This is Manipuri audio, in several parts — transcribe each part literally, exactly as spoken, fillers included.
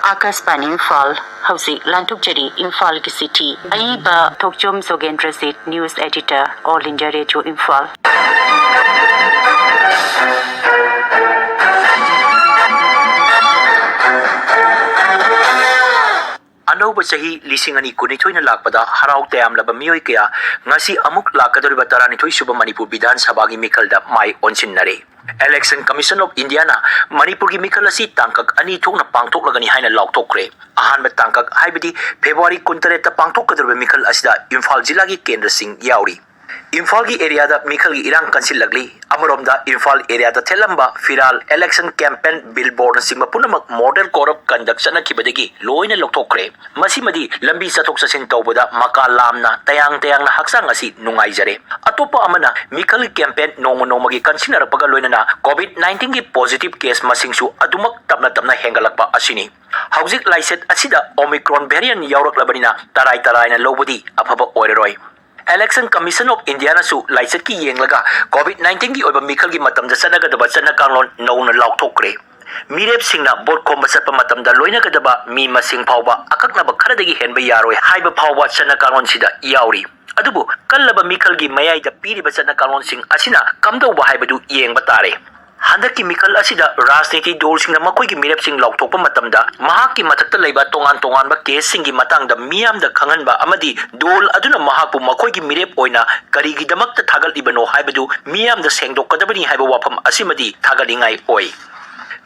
ꯑꯥꯀꯥꯁꯕꯥꯅꯤ ꯏꯝꯐꯥꯜ꯫ ꯍꯧꯖꯤꯛ ꯂꯥꯟꯊꯣꯛꯆꯔꯤ ꯏꯝꯐꯥꯜꯒꯤ ꯁꯤꯇꯤ꯫ ꯑꯏꯕ Thokchom Jogendrajit, news editor, all India radio Imphal. ꯑꯅꯧꯕ ꯆꯍꯤ ꯂꯤꯁꯤꯡ ꯑꯅꯤ ꯀꯨꯟꯅꯤꯊꯣꯏꯅ ꯂꯥꯛꯄꯗ ꯍꯔꯥꯎ ꯇꯌꯥꯝꯂꯕ ꯃꯤꯑꯣꯏ ꯀꯌꯥ ꯉꯁꯤ ꯑꯃꯨꯛ ꯂꯥꯛꯀꯗꯧꯔꯤꯕ ꯇꯔꯥꯅꯤꯊꯣꯏ ꯁꯨꯕ ꯃꯅꯤꯄꯨꯔ ꯕꯤꯙꯥꯟ ꯁꯚꯥꯒꯤ ꯃꯤꯈꯜꯗ ꯃꯥꯏ ꯑꯣꯟꯁꯤꯟꯅꯔꯦ꯫ Election Commission of Indiaꯅ ꯃꯅꯤꯄꯨꯔꯒꯤ ꯃꯤꯈꯜ ꯑꯁꯤ ꯇꯥꯡꯀꯛ ꯑꯅꯤ ꯊꯣꯛꯅ ꯄꯥꯡꯊꯣꯛꯂꯒꯅꯤ ꯍꯥꯏꯅ ꯂꯥꯎꯊꯣꯛꯈ꯭ꯔꯦ꯫ ꯑꯍꯥꯟꯕ ꯇꯥꯡꯀꯛ ꯍꯥꯏꯕꯗꯤ ꯐꯦꯕ꯭ꯔꯨꯋꯥꯔꯤ ꯀꯨꯟꯇꯔꯦꯠꯇ ꯄꯥꯡꯊꯣꯛꯀꯗꯧꯔꯤꯕ ꯃꯤꯈꯜ ꯑꯁꯤꯗ ꯏꯝꯐꯥꯜ ꯖꯤꯂꯥꯒꯤ ꯀꯦꯟꯗ꯭ꯔꯁꯤꯡ ꯌꯥꯎꯔꯤ꯫ ꯏꯝꯐꯥꯜꯒꯤ ꯑꯦꯔꯤꯌꯥꯗ ꯃꯤꯈꯜꯒꯤ ꯏꯔꯥꯡ ꯀꯟꯁꯤꯜꯂꯛꯂꯤ꯫ ꯑꯃꯔꯣꯝꯗ ꯏꯝꯐꯥꯜ ꯑꯦꯔꯤꯌꯥꯗ ꯊꯦꯠꯂꯝꯕ ꯐꯤꯔꯥꯜ, election campaign billboardꯅꯆꯤꯡꯕ ꯄꯨꯝꯅꯃꯛ model code of conduct ꯆꯠꯅꯈꯤꯕꯗꯒꯤ ꯂꯣꯏꯅ ꯂꯧꯊꯣꯛꯈ꯭ꯔꯦ꯫ ꯃꯁꯤꯃꯗꯤ ꯂꯝꯕꯤ ꯆꯠꯊꯣꯛ ꯆꯠꯁꯤꯟ ꯇꯧꯕꯗ ꯃꯀꯥ ꯂꯥꯝꯅ ꯇꯌꯥꯡ ꯇꯌꯥꯡꯅ ꯍꯛꯆꯥꯡ ꯑꯁꯤ ꯅꯨꯡꯉꯥꯏꯖꯔꯦ꯫ ꯑꯇꯣꯞꯄ ꯑꯃꯅ ꯃꯤꯈꯜꯒꯤ campaign ꯅꯣꯡꯃ ꯅꯣꯡꯃꯒꯤ ꯀꯟꯁꯤꯟꯅꯔꯛꯄꯒ ꯂꯣꯏꯅꯅ COVID nineteenꯒꯤ positive case ꯃꯁꯤꯡꯁꯨ ꯑꯗꯨꯃꯛ ꯇꯞꯅ ꯇꯞꯅ ꯍꯦꯟꯒꯠꯂꯛꯄ ꯑꯁꯤꯅꯤ꯫ ꯍꯧꯖꯤꯛ ꯂꯥꯏꯆꯠ ꯑꯁꯤꯗ Omicron variant ꯌꯥꯎꯔꯛꯂꯕꯅꯤꯅ ꯇꯔꯥꯏ ꯇꯔꯥꯏꯅ ꯂꯧꯕꯗꯤ ꯑꯐꯕ ꯑꯣꯏꯔꯔꯣꯏ꯫ Election Commission of Indiaꯅꯁꯨ ꯂꯥꯏꯆꯠꯀꯤ ꯌꯦꯡꯂꯒ COVID nineteenꯒꯤ ꯑꯣꯏꯕ ꯃꯤꯈꯜꯒꯤ ꯃꯇꯝꯗ ꯆꯠꯅꯒꯗꯕ ꯆꯠꯅ ꯀꯥꯡꯂꯣꯟ ꯅꯧꯅ ꯂꯥꯎꯊꯣꯛꯈ꯭ꯔꯦ꯫ ꯃꯤꯔꯦꯞꯁꯤꯡꯅ ꯚꯣꯠ ꯈꯣꯝꯕ ꯆꯠꯄ ꯃꯇꯝꯗ ꯂꯣꯏꯅꯒꯗꯕ ꯃꯤ ꯃꯁꯤꯡ ꯐꯥꯎꯕ ꯑꯀꯛꯅꯕ ꯈꯔꯗꯒꯤ ꯍꯦꯟꯕ ꯌꯥꯔꯣꯏ ꯍꯥꯏꯕ ꯐꯥꯎꯕ ꯆꯠꯅ ꯀꯥꯡꯂꯣꯟꯁꯤꯗ ꯌꯥꯎꯔꯤ꯫ ꯑꯗꯨꯕꯨ ꯀꯜꯂꯕ ꯃꯤꯈꯜꯒꯤ ꯃꯌꯥꯏꯗ ꯄꯤꯔꯤꯕ ꯆꯠꯅ ꯀꯥꯡꯂꯣꯟꯁꯤꯡ ꯑꯁꯤꯅ ꯀꯝꯗꯧꯕ ꯍꯥꯏꯕꯗꯨ ꯌꯦꯡꯕ ꯇꯥꯔꯦ꯫ ꯍꯟꯗꯛꯀꯤ ꯃꯤꯈꯜ ꯑꯁꯤꯗ ꯔꯥꯖꯅꯤꯇꯤ ꯗꯣꯜꯁꯤꯡꯅ ꯃꯈꯣꯏꯒꯤ ꯃꯤꯔꯦꯞꯁꯤꯡ ꯂꯥꯎꯊꯣꯛꯄ ꯃꯇꯝꯗ ꯃꯍꯥꯛꯀꯤ ꯃꯊꯛꯇ ꯂꯩꯕ ꯇꯣꯉꯥꯟ ꯇꯣꯉꯥꯟꯕ caseꯁꯤꯡꯒꯤ ꯃꯇꯥꯡꯗ ꯃꯤꯌꯥꯝꯗ ꯈꯪꯍꯟꯕ ꯑꯃꯗꯤ ꯗꯣꯜ ꯑꯗꯨꯅ ꯃꯍꯥꯛꯄꯨ ꯃꯈꯣꯏꯒꯤ ꯃꯤꯔꯦꯞ ꯑꯣꯏꯅ ꯀꯔꯤꯒꯤꯗꯃꯛꯇ ꯊꯥꯒꯠꯂꯤꯕꯅꯣ ꯍꯥꯏꯕꯗꯨ ꯃꯤꯌꯥꯝꯗ ꯁꯦꯡꯗꯣꯛꯀꯗꯕꯅꯤ ꯍꯥꯏꯕ ꯋꯥꯐꯝ ꯑꯁꯤꯃꯗꯤ ꯊꯥꯒꯠꯅꯤꯡꯉꯥꯏ ꯑꯣꯏ꯫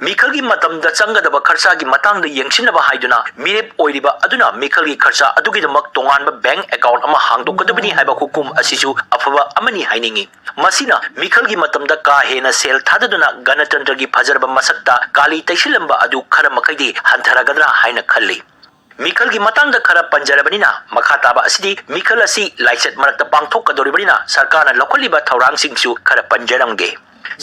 ꯃꯤꯈꯜꯒꯤ ꯃꯇꯝꯗ ꯆꯪꯒꯗꯕ ꯈꯔꯆꯥꯒꯤ ꯃꯇꯥꯡꯗ ꯌꯦꯡꯁꯤꯟꯅꯕ ꯍꯥꯏꯗꯨꯅ ꯃꯤꯔꯦꯞ ꯑꯣꯏꯔꯤꯕ ꯑꯗꯨꯅ ꯃꯤꯈꯜꯒꯤ ꯈꯔꯆꯥ ꯑꯗꯨꯒꯤꯗꯃꯛ ꯇꯣꯉꯥꯟꯕ bank account ꯑꯃ ꯍꯥꯡꯗꯣꯛꯀꯗꯕꯅꯤ ꯍꯥꯏꯕ ꯍꯨꯀꯨꯝ ꯑꯁꯤꯁꯨ ꯑꯐꯕ ꯑꯃꯅꯤ ꯍꯥꯏꯅꯤꯡꯏ꯫ ꯃꯁꯤꯅ ꯃꯤꯈꯜꯒꯤ ꯃꯇꯝꯗ ꯀꯥ ꯍꯦꯟꯅ ꯁꯦꯜ ꯊꯥꯗꯗꯨꯅ ꯒꯅꯇꯟꯇ꯭ꯔꯒꯤ ꯐꯖꯔꯕ ꯃꯁꯛꯇ ꯀꯥꯂꯤ ꯇꯩꯁꯤꯜꯂꯝꯕ ꯑꯗꯨ ꯈꯔ ꯃꯈꯩꯗꯤ ꯍꯟꯊꯔꯒꯗ꯭ꯔꯥ ꯍꯥꯏꯅ ꯈꯜꯂꯤ꯫ ꯃꯤꯈꯜꯒꯤ ꯃꯇꯥꯡꯗ ꯈꯔ ꯄꯟꯖꯔꯕꯅꯤꯅ, ꯃꯈꯥ ꯇꯥꯕ ꯑꯁꯤꯗꯤ ꯃꯤꯈꯜ ꯑꯁꯤ ꯂꯥꯏꯆꯠ ꯃꯔꯛꯇ ꯄꯥꯡꯊꯣꯛꯀꯗꯧꯔꯤꯕꯅꯤꯅ ꯁꯔꯀꯥꯔꯅ ꯂꯧꯈꯠꯂꯤꯕ ꯊꯧꯔꯥꯡꯁꯤꯡꯁꯨ ꯈꯔ ꯄꯟꯖꯔꯝꯒꯦ꯫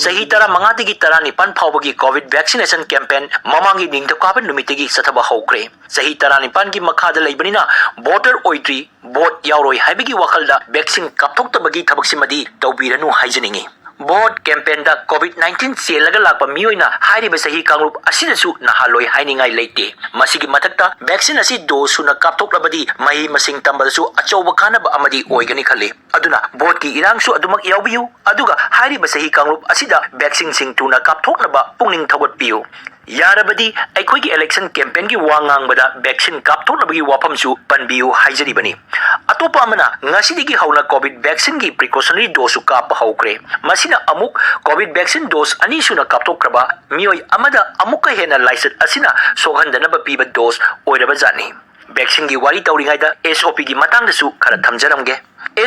ꯆꯍꯤ ꯇꯔꯥꯃꯉꯥꯗꯒꯤ ꯇꯔꯥꯅꯤꯄꯥꯟ ꯐꯥꯎꯕꯒꯤ COVID vaccination campaign ꯃꯃꯥꯡꯒꯤ ꯅꯤꯡꯊꯧꯀꯥꯕ ꯅꯨꯃꯤꯠꯇꯒꯤ ꯆꯠꯊꯕ ꯍꯧꯈ꯭ꯔꯦ꯫ ꯆꯍꯤ ꯇꯔꯥꯅꯤꯄꯥꯟꯒꯤ ꯃꯈꯥꯗ ꯂꯩꯕꯅꯤꯅ voter ꯑꯣꯏꯗ꯭ꯔꯤ, ꯚꯣꯠ ꯌꯥꯎꯔꯣꯏ ꯍꯥꯏꯕꯒꯤ ꯋꯥꯈꯜꯗ vaccine ꯀꯥꯞꯊꯣꯛꯇꯕꯒꯤ ꯊꯕꯛꯁꯤꯃꯗꯤ ꯇꯧꯕꯤꯔꯅꯨ ꯍꯥꯏꯖꯅꯤꯡꯏ꯫ ꯚꯣꯠ ꯀꯦꯝꯄꯦꯟꯗ COVID nineteen ꯆꯦꯜꯂꯒ ꯂꯥꯛꯄ ꯃꯤꯑꯣꯏꯅ ꯍꯥꯏꯔꯤꯕ ꯆꯍꯤ ꯀꯥꯡꯂꯨꯞ ꯑꯁꯤꯗꯁꯨ ꯅꯍꯥꯜꯂꯣꯏ ꯍꯥꯏꯅꯤꯡꯉꯥꯏ ꯂꯩꯇꯦ꯫ ꯃꯁꯤꯒꯤ ꯃꯊꯛꯇ vaccine ꯑꯁꯤ dose ꯁꯨꯅ ꯀꯥꯞꯊꯣꯛꯂꯕꯗꯤ ꯃꯍꯩ ꯃꯁꯤꯡ ꯇꯝꯕꯗꯁꯨ ꯑꯆꯧꯕ ꯀꯥꯟꯅꯕ ꯑꯃꯗꯤ ꯑꯣꯏꯒꯅꯤ ꯈꯜꯂꯤ꯫ ꯑꯗꯨꯅ ꯚꯣꯠꯀꯤ ꯏꯔꯥꯡꯁꯨ ꯑꯗꯨꯃꯛ ꯌꯥꯎꯕꯤꯌꯨ, ꯑꯗꯨꯒ ꯍꯥꯏꯔꯤꯕ ꯆꯍꯤ ꯀꯥꯡꯂꯨꯞ ꯑꯁꯤꯗ vaccine ꯁꯤꯡ ꯊꯨꯅ ꯀꯥꯞꯊꯣꯛꯅꯕ ꯄꯨꯛꯅꯤꯡ ꯊꯧꯒꯠꯄꯤꯌꯨ꯫ ꯌꯥꯔꯕꯗꯤ ꯑꯩꯈꯣꯏꯒꯤ election campaign ꯒꯤ ꯋꯥ ꯉꯥꯡꯕꯗ vaccine ꯀꯥꯞꯊꯣꯛꯅꯕꯒꯤ ꯋꯥꯐꯝꯁꯨ ꯄꯟꯕꯤꯌꯨ ꯍꯥꯏꯖꯔꯤꯕꯅꯤ꯫ ꯑꯇꯣꯞꯄ ꯑꯃꯅ, ꯉꯁꯤꯗꯒꯤ ꯍꯧꯅ COVID vaccine ꯒꯤ precautionary dose ꯁꯨ ꯀꯥꯞꯄ ꯍꯧꯈ꯭ꯔꯦ꯫ ꯃꯁꯤꯅ ꯑꯃꯨꯛ COVID vaccine dose ꯑꯅꯤ ꯁꯨꯅ ꯀꯥꯞꯊꯣꯛꯈ꯭ꯔꯕ ꯃꯤꯑꯣꯏ ꯑꯃꯗ ꯑꯃꯨꯛꯀ ꯍꯦꯟꯅ ꯂꯥꯏꯆꯠ ꯑꯁꯤꯅ ꯁꯣꯛꯍꯟꯗꯅꯕ ꯄꯤꯕ dose ꯑꯣꯏꯔꯕꯖꯥꯠꯅꯤ꯫ Vaccine ꯒꯤ ꯋꯥꯔꯤ ꯇꯧꯔꯤꯉꯩꯗ SOP ꯒꯤ ꯃꯇꯥꯡꯗꯁꯨ ꯈꯔ ꯊꯝꯖꯔꯝꯒꯦ꯫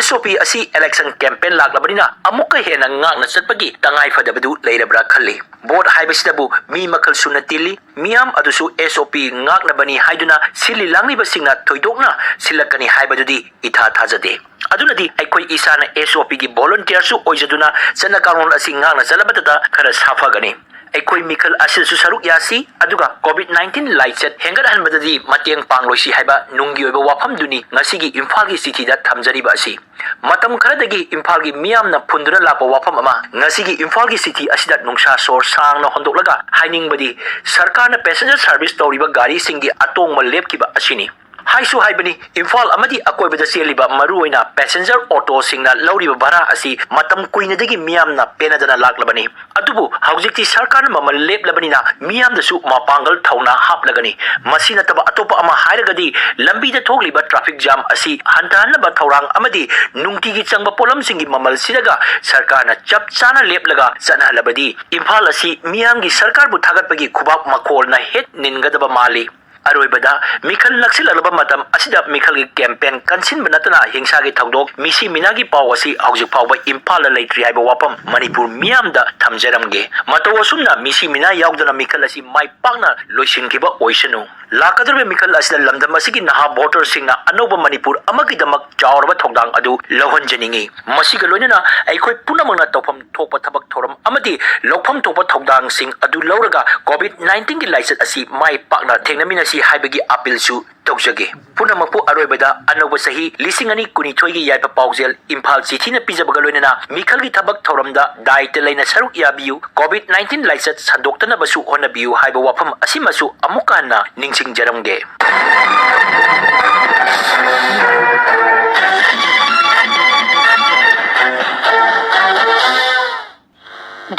SOP ꯑꯁꯤ election campaign ꯂꯥꯛꯂꯕꯅꯤꯅ ꯑꯃꯨꯛꯀ ꯍꯦꯟꯅ ꯉꯥꯛꯅ ꯆꯠꯄꯒꯤ ꯇꯉꯥꯏ ꯐꯗꯕꯗꯨ ꯂꯩꯔꯕ꯭ꯔꯥ ꯈꯜꯂꯤ꯫ ꯚꯣꯠ ꯍꯥꯏꯕꯁꯤꯗꯕꯨ ꯃꯤ ꯃꯈꯜ ꯁꯨꯅ ꯇꯤꯜꯂꯤ꯫ ꯃꯤꯌꯥꯝ ꯑꯗꯨꯁꯨ SOP ꯉꯥꯛꯅꯕꯅꯤ ꯍꯥꯏꯗꯨꯅ ꯁꯤꯜꯂꯤ ꯂꯥꯡꯂꯤꯕꯁꯤꯡꯅ ꯊꯣꯏꯗꯣꯛꯅ ꯁꯤꯜꯂꯛꯀꯅꯤ ꯍꯥꯏꯕꯗꯨꯗꯤ ꯏꯊꯥ ꯊꯥꯖꯗꯦ꯫ ꯑꯗꯨꯅꯗꯤ ꯑꯩꯈꯣꯏ ꯏꯁꯥꯅ SOP ꯒꯤ volunteer ꯁꯨ ꯑꯣꯏꯖꯗꯨꯅ ꯆꯠꯅ ꯀꯥꯡꯂꯣꯟ ꯑꯁꯤ ꯉꯥꯛꯅ ꯆꯠꯂꯕꯗꯇ ꯈꯔ ꯁꯥꯐꯒꯅꯤ꯫ ꯑꯩꯈꯣꯏ ꯃꯤꯈꯜ ꯑꯁꯤꯗꯁꯨ ꯁꯔꯨꯛ ꯌꯥꯁꯤ, ꯑꯗꯨꯒ COVID nineteen ꯂꯥꯏꯆꯠ ꯍꯦꯟꯒꯠꯍꯟꯕꯗꯗꯤ ꯃꯇꯦꯡ ꯄꯥꯡꯂꯣꯏꯁꯤ ꯍꯥꯏꯕ ꯅꯨꯡꯒꯤ ꯑꯣꯏꯕ ꯋꯥꯐꯝꯗꯨꯅꯤ ꯉꯁꯤꯒꯤ ꯏꯝꯐꯥꯜꯒꯤ ꯆꯤꯊꯤꯗ ꯊꯝꯖꯔꯤꯕ ꯑꯁꯤ꯫ ꯃꯇꯝ ꯈꯔꯗꯒꯤ ꯏꯝꯐꯥꯜꯒꯤ ꯃꯤꯌꯥꯝꯅ ꯐꯨꯟꯗꯨꯅ ꯂꯥꯛꯄ ꯋꯥꯐꯝ ꯑꯃ ꯉꯁꯤꯒꯤ ꯏꯝꯐꯥꯜꯒꯤ ꯆꯤꯊꯤ ꯑꯁꯤꯗ ꯅꯨꯡꯁꯥ ꯁꯣꯔ ꯁꯥꯡꯅ ꯍꯣꯟꯗꯣꯛꯂꯒ ꯍꯥꯏꯅꯤꯡꯕꯗꯤ, ꯁꯔꯀꯥꯔꯅ passenger service ꯇꯧꯔꯤꯕ ꯒꯥꯔꯤꯁꯤꯡꯒꯤ ꯑꯇꯣꯡꯕ ꯂꯦꯞꯈꯤꯕ ꯑꯁꯤꯅꯤ꯫ ꯍꯥꯏꯁꯨ ꯍꯥꯏꯕꯅꯤ, ꯏꯝꯐꯥꯜ ꯑꯃꯗꯤ ꯑꯀꯣꯏꯕꯗ ꯆꯦꯜꯂꯤꯕ ꯃꯔꯨꯑꯣꯏꯅ passenger auto ꯁꯤꯡꯅ ꯂꯧꯔꯤꯕ ꯚꯔꯥ ꯑꯁꯤ ꯃꯇꯝ ꯀꯨꯏꯅꯗꯒꯤ ꯃꯤꯌꯥꯝꯅ ꯄꯦꯟꯅꯗꯅ ꯂꯥꯛꯂꯕꯅꯤ꯫ ꯑꯗꯨꯕꯨ ꯍꯧꯖꯤꯛꯇꯤ ꯁꯔꯀꯥꯔꯅ ꯃꯃꯜ ꯂꯦꯞꯂꯕꯅꯤꯅ ꯃꯤꯌꯥꯝꯗꯁꯨ ꯃꯄꯥꯡꯒꯜ ꯊꯧꯅꯥ ꯍꯥꯞꯂꯒꯅꯤ꯫ ꯃꯁꯤ ꯅꯠꯇꯕ ꯑꯇꯣꯞꯄ ꯑꯃ ꯍꯥꯏꯔꯒꯗꯤ, ꯂꯝꯕꯤꯗ ꯊꯣꯛꯂꯤꯕ traffic jam ꯑꯁꯤ ꯍꯟꯊꯍꯟꯅꯕ ꯊꯧꯔꯥꯡ ꯑꯃꯗꯤ ꯅꯨꯡꯇꯤꯒꯤ ꯆꯪꯕ ꯄꯣꯠꯂꯝꯁꯤꯡꯒꯤ ꯃꯃꯜ ꯁꯤꯗꯒ ꯁꯔꯀꯥꯔꯅ ꯆꯞ ꯆꯥꯅ ꯂꯦꯞꯂꯒ ꯆꯠꯅꯍꯜꯂꯕꯗꯤ, ꯏꯝꯐꯥꯜ ꯑꯁꯤ ꯃꯤꯌꯥꯝꯒꯤ ꯁꯔꯀꯥꯔꯕꯨ ꯊꯥꯒꯠꯄꯒꯤ ꯈꯨꯕꯥꯛ ꯃꯈꯣꯜꯅ ꯍꯦꯛ ꯅꯤꯟꯒꯗꯕ ꯃꯥꯜꯂꯤ꯫ ꯑꯔꯣꯏꯕꯗ, ꯃꯤꯈꯜ ꯅꯛꯁꯤꯜꯂꯛꯂꯕ ꯃꯇꯝ ꯑꯁꯤꯗ ꯃꯤꯈꯜꯒꯤ campaign ꯀꯟꯁꯤꯟꯕ ꯅꯠꯇꯅ ꯍꯤꯡꯁꯥꯒꯤ ꯊꯧꯗꯣꯛ, ꯃꯤꯁꯤ ꯃꯤꯅꯥꯒꯤ ꯄꯥꯎ ꯑꯁꯤ ꯍꯧꯖꯤꯛ ꯐꯥꯎꯕ ꯏꯝꯐꯥꯜꯗ ꯂꯩꯇ꯭ꯔꯤ ꯍꯥꯏꯕ ꯋꯥꯐꯝ ꯃꯅꯤꯄꯨꯔ ꯃꯤꯌꯥꯝꯗ ꯊꯝꯖꯔꯝꯒꯦ꯫ ꯃꯇꯧ ꯑꯁꯨꯝꯅ ꯃꯤꯁꯤ ꯃꯤꯅꯥ ꯌꯥꯎꯗꯅ ꯃꯤꯈꯜ ꯑꯁꯤ ꯃꯥꯏ ꯄꯥꯛꯅ ꯂꯣꯏꯁꯤꯟꯈꯤꯕ ꯑꯣꯏꯁꯅꯨ꯫ ꯂꯥꯛꯀꯗꯧꯔꯤꯕ ꯃꯤꯈꯜ ꯑꯁꯤꯗ ꯂꯝꯗꯝ ꯑꯁꯤꯒꯤ ꯅꯍꯥ voter ꯁꯤꯡꯅ ꯑꯅꯧꯕ ꯃꯅꯤꯄꯨꯔ ꯑꯃꯒꯤꯗꯃꯛ ꯆꯥꯎꯔꯕ ꯊꯧꯗꯥꯡ ꯑꯗꯨ ꯂꯧꯍꯟꯖꯅꯤꯡꯏ꯫ ꯃꯁꯤꯒ ꯂꯣꯏꯅꯅ ꯑꯩꯈꯣꯏ ꯄꯨꯝꯅꯃꯛꯅ ꯇꯧꯐꯝ ꯊꯣꯛꯄ ꯊꯕꯛ ꯊꯧꯔꯝ ꯑꯃꯗꯤ ꯂꯧꯐꯝ ꯊꯣꯛꯄ ꯊꯧꯗꯥꯡꯁꯤꯡ ꯑꯗꯨ ꯂꯧꯔꯒ COVID nineteen ꯒꯤ ꯂꯥꯏꯆꯠ ꯑꯁꯤ ꯃꯥꯏ ꯄꯥꯛꯅ ꯊꯦꯡꯅꯃꯤꯟꯅꯁꯤ ꯍꯥꯏꯕꯒꯤ appeal ꯁꯨ ꯇꯧꯖꯒꯦ꯫ ꯄꯨꯝꯅꯃꯛꯄꯨ ꯑꯔꯣꯏꯕꯗ ꯑꯅꯧꯕ ꯆꯍꯤ ꯂꯤꯁꯤꯡ ꯑꯅꯤ ꯀꯨꯟꯅꯤꯊꯣꯏꯒꯤ ꯌꯥꯏꯐ ꯄꯥꯎꯖꯦꯜ ꯏꯝꯐꯥꯜ ꯆꯤꯊꯤꯅ ꯄꯤꯖꯕꯒ ꯂꯣꯏꯅꯅ ꯃꯤꯈꯜꯒꯤ ꯊꯕꯛ ꯊꯧꯔꯝꯗ ꯗꯥꯏꯇ ꯂꯩꯅ ꯁꯔꯨꯛ ꯌꯥꯕꯤꯌꯨ꯫ ꯀꯣꯚꯤꯗ ꯅꯥꯏꯟꯇꯤꯟ ꯂꯥꯏꯆꯠ ꯁꯟꯗꯣꯛꯇꯅꯕꯁꯨ ꯍꯣꯠꯅꯕꯤꯌꯨ ꯍꯥꯏꯕ ꯋꯥꯐꯝ ꯑꯁꯤꯃꯁꯨ ꯑꯃꯨꯛꯀ ꯍꯟꯅ ꯅꯤꯡꯁꯤꯡꯖꯔꯝꯒꯦ꯫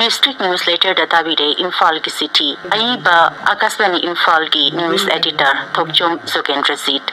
District Newsletterꯗ ꯇꯥꯕꯤꯔꯦ ꯏꯝꯐꯥꯜꯒꯤ ꯆꯤꯊꯤ꯫ ꯑꯏꯕ ꯑꯀꯥꯁꯕꯥꯅꯤ ꯏꯝꯐꯥꯜꯒꯤ news editor ꯊꯣꯛꯆꯣꯝ ꯖꯣꯒꯦꯟꯗ꯭ꯔꯖꯤꯠ꯫